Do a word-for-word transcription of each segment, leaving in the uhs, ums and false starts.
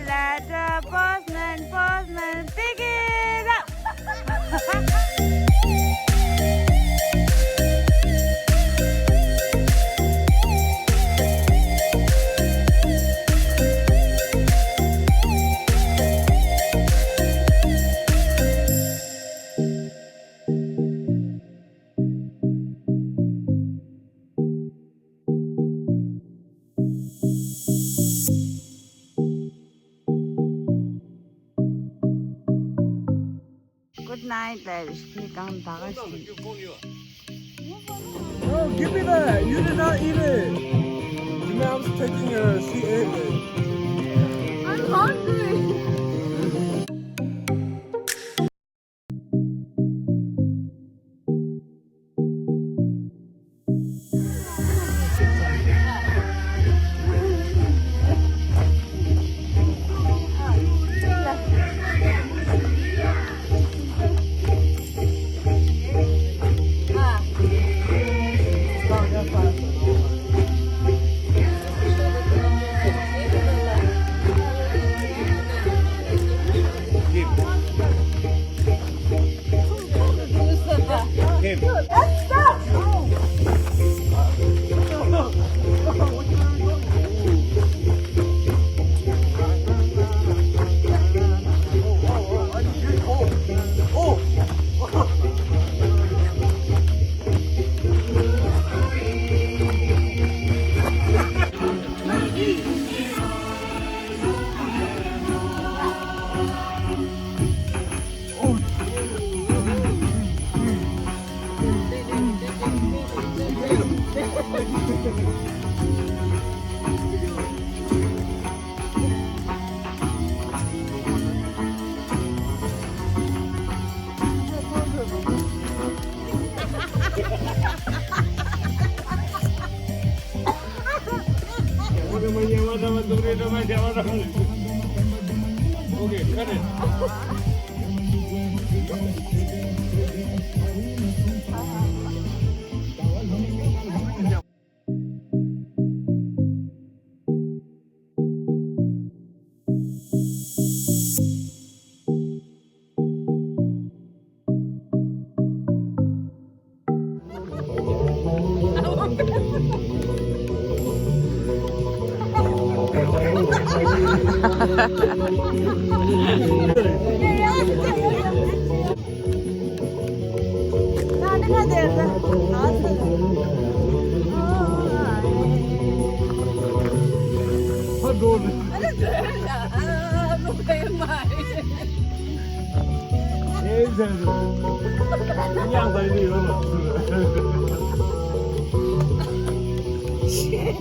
Let the postman, postman, pick it up. Good night, ladies. Please don't bother me. No, give me that. You did not eat it. You know, I was taking your, she ate it. I'm hungry. Okay, cut it.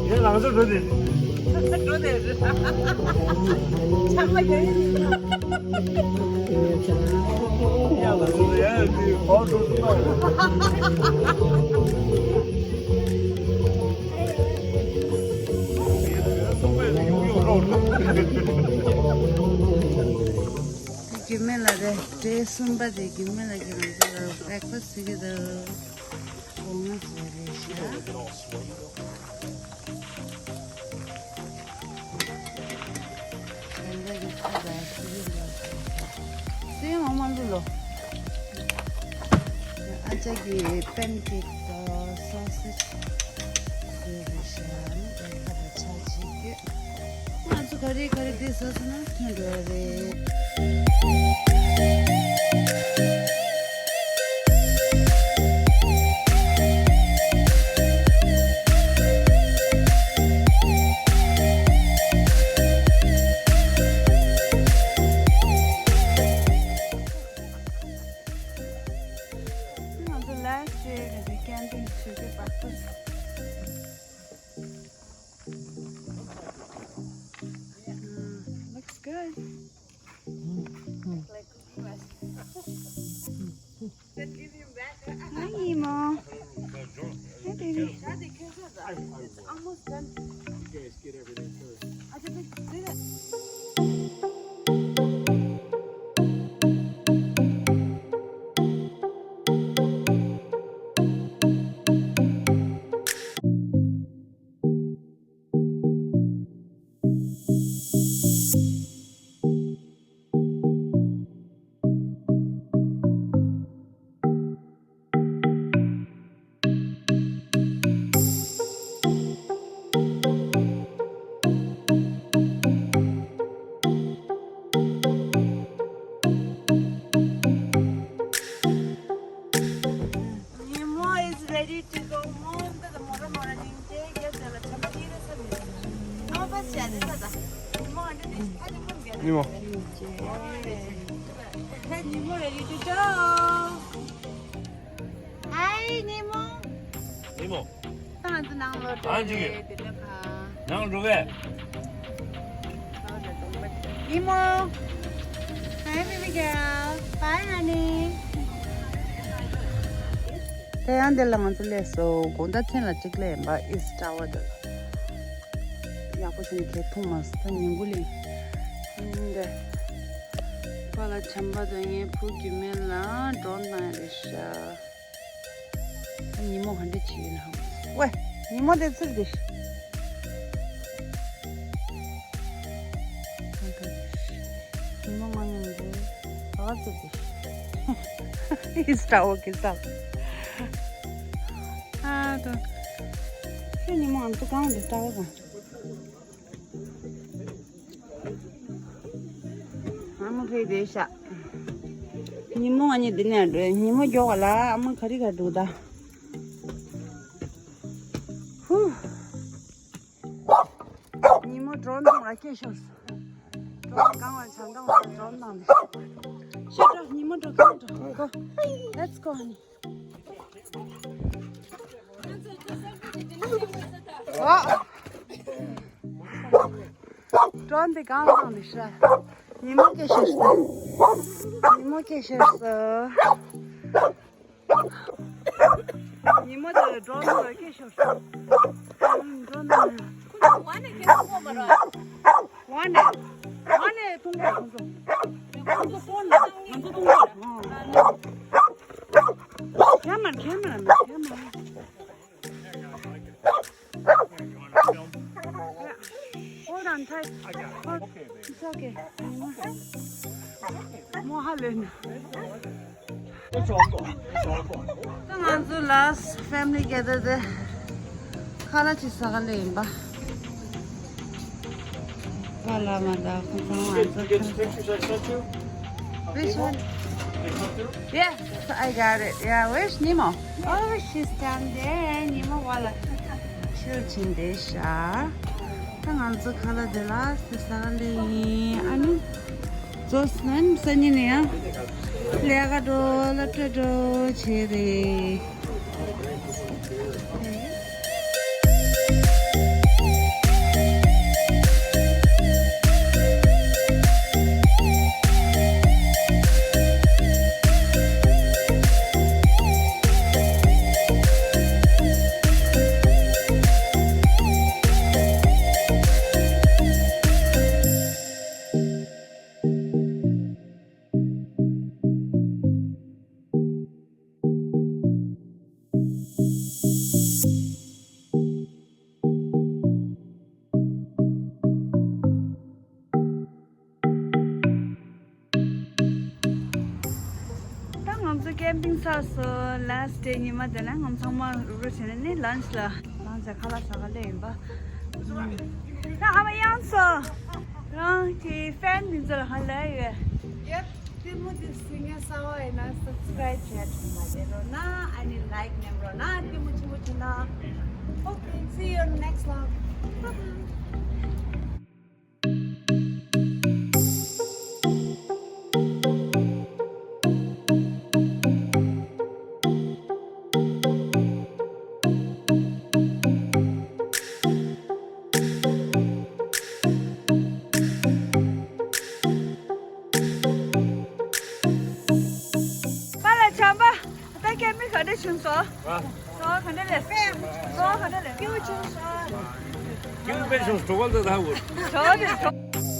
ཡང་ལངས་ཚོ་འགྲོ་དེ། འགྲོ་དེ་རེད། ཆག་མ་ཡོད། ཡང་ལངས་ཚོ་ཡང་དེ་བོ་འགྲོ་ཐུབ་པ་ཡོད། སོང་པས་ཡོང་ཡོང་རོགས། རྒྱུད་སྨད་ལ་རེད། ཌེ་གསུམ་པ་དེ་རྒྱུད་སྨད་ལ་གི་རང་ཚོ་ལ་བྷེ་རེག་ཕ་སི་ཊི་ཟེར་གི་འདུག་སྒོ་ང་ཟེར་རེད་ཤག་ད་ལྟ་གི་ཁ་ཟས་ཤི་གི་འདུག་སེམས་འོ་མ་བླུག་ལོ། ཨ་ཅག་གི་པན་ཀེག་དང་སོ་སེ་ཇི་བཟོས་རེད་ཤག་ནི་དེ་ཁ་ལ་ཆ་བྱེད་རྒྱུ། ང་ཚོ་ག་རེ་ག་རེ་དེ་བཟོས་སོང་ན་ཐོན་འགྲོ་བ་རེད། ང་ཚོ་ལ་ཤེ་ག་ཚོད་ཀེམ་པིང་བྱེད་དུས་བག་ཚོ། Looks good. Hi, Emo. Hi, baby. It's almost done. You guys get everything first. Hi, Nemo. Nemo. ང་ཚོ་ནང་ལོག་འགྲོ་ཨ་ཅིག་རེད། དེ་ལ་ཕ། ནང་འགྲོ་གས། Nemo. Hi, baby girl. Bye, honey. དེ་ཡང་འདི་ལ་ང་ཚོ་སླེབས་སོང་། དགོང་དག་ཐེངས་ལ་གཅིག་སླེབས་ཡིན་པ། ཨིསི་ཊ་ཊ་ཝར་དུ། ཡག་པོ་བྱས་ནས་ཁྱེད་མཐོང་མ་སོང་། ད་ཉིན་གུང་ལས་འདི་པཱ་ལགས་བྱམས་པ་དང་ངའི་བུ་རྒྱུད་སྨད་ལ་ཌོ་རོན་བཏང་ཡ་རེད་ཤག་ད་ཉིན་མོ་ག་འདྲ་བྱེད་ཡོད་ན། ཝེ། ཉིན་མོ་དེ་ཚུར་དེ། ཉིན་མོ་ང་ཉིན་དེ་ག་ཚུར་དེ། ཨིསི་ཊ་ཊ་ཝར་གི་ས། ཨ་ད། ཁྱོད་ཉིན་མོ་ང་ཚོ་གང་དུ་ལྟ་བ་གང་། ཨ་མ་ཕེབས་བསྡད་ཤག་ཉིན་མོ་ང་གཉིས་འདི་ནས་འགྲོ། ཉིན་མོ་མགྱོགས་པ་ལ་ཨ་མ་ག་རི་ག་འགྲོ་ད། ཧུ། ཉིན་མོ་ཌོ་རོན་ཐོག་ལ་སྐྱེས་ཤོར་སོང་། ཌོ་རོན་གང་བ་བྱ་འདང་བ་ཌོ་རོན་ནང་ནས། ཤི་འགྲོ། ཉིན་མོ་འགྲོ། གང་འགྲོ། Go. Let's go, honey. ཨ། ཌོ་རོན་དེ་གང་ལ་བཏང་ནས་ཤི། ཉིན་མོ་སྐྱེས་ཤོར་སོང་། ཉིན་མོ་སྐྱེས་ཤོར་སོང་། ཉིན་མོ་དེ་ཌོ་རོན་ལ་སྐྱེས་ཤོར་སོང་། ཌོ་རོན་ལ། ཝ་ནས་ཁྱེད་ཚོ་མ་ར། ཝ་ནས། ཝ་ནས་ཐུང་གོ་ཁོང་ཚོ། ཁོང་ཚོ་ཕོན་ལ་ང་ཚོ་ཐུང་གོ། ཁྱེད་མ་ཁྱེད་མ་ཁྱེད་མ། Hold on tight. Hold. It's okay. མོ་ཧ་ལས་ན། ད་ང་ཚོ་last family gather དེ་ཁ་ལག་ཅིག་ཟ་ག་སླེབས་ཡིན་པ། ཁ་ལག་མ་ད་ཁོ་ཚང་ང་ཚོ་ཁ་ལག Which one? Yes, I got it. Yeah, where's Nemo? Oh, she's down there. ཉི་མ་བ་ལ་ཤོར་ཕྱིན་བསྡད་ཤག་ད་ང་ཚོ་ཁ་ལག་དེ་ལ་ཟ་ག་སླེབས་ཡིན། ཨ་ནི་རྫོགས་ནས་སང་ཉིན་ནས་ཡང་ལས་ཀ་འགྲོ། སློབ་གྲྭ་འགྲོ་བྱས་རེད། ད་ང་ཚོ་ཀེམ་པིང་ཚར་སོང་། last day ཉི་མ་དེ་ནས་ང་ཚང་མ་རུབ་རུབ་བྱས་ནས་ནི་lunch ལ། lunch ལ་ཁ་ལག་ཟ་ག་སླེབས་ཡིན་པ། ད་ཧ་མ་ཡང་སོང་། རང་གི་ཕེན་དེ་ཚོ་ལ་ཧ་ལས་ཡོད། Yep. ལྟད་མོ་འདི་གཟིགས་མཁན་གསར་པ་ཡིན་ན་subscribe བྱས་མ་བརྗེད་རོགས་གནང་། ཨ་ནི་like མནན་རོགས་གནང་། ལྟད་མོ་ཆེན་པོ་བྱུང་ན། Okay, see you on the next vlog. Bye bye. པཱ་ལགས་བྱམས་པ། ད་ཀེམ་པིང་ག་འདྲ་བྱུང་སོང་། ཨ། ཚོར་བ་ག་འདྲ་རེད། ཚོར་བ་ག་འདྲ་རེད། སྐྱིད་པོ་བྱུང་སོང་། སྐྱིད་པོ་དཔེ་བྱུང་། གྲོགས་པོ་འདི་ད་འུ། གྲོགས་པོ་འདི་གྲོགས།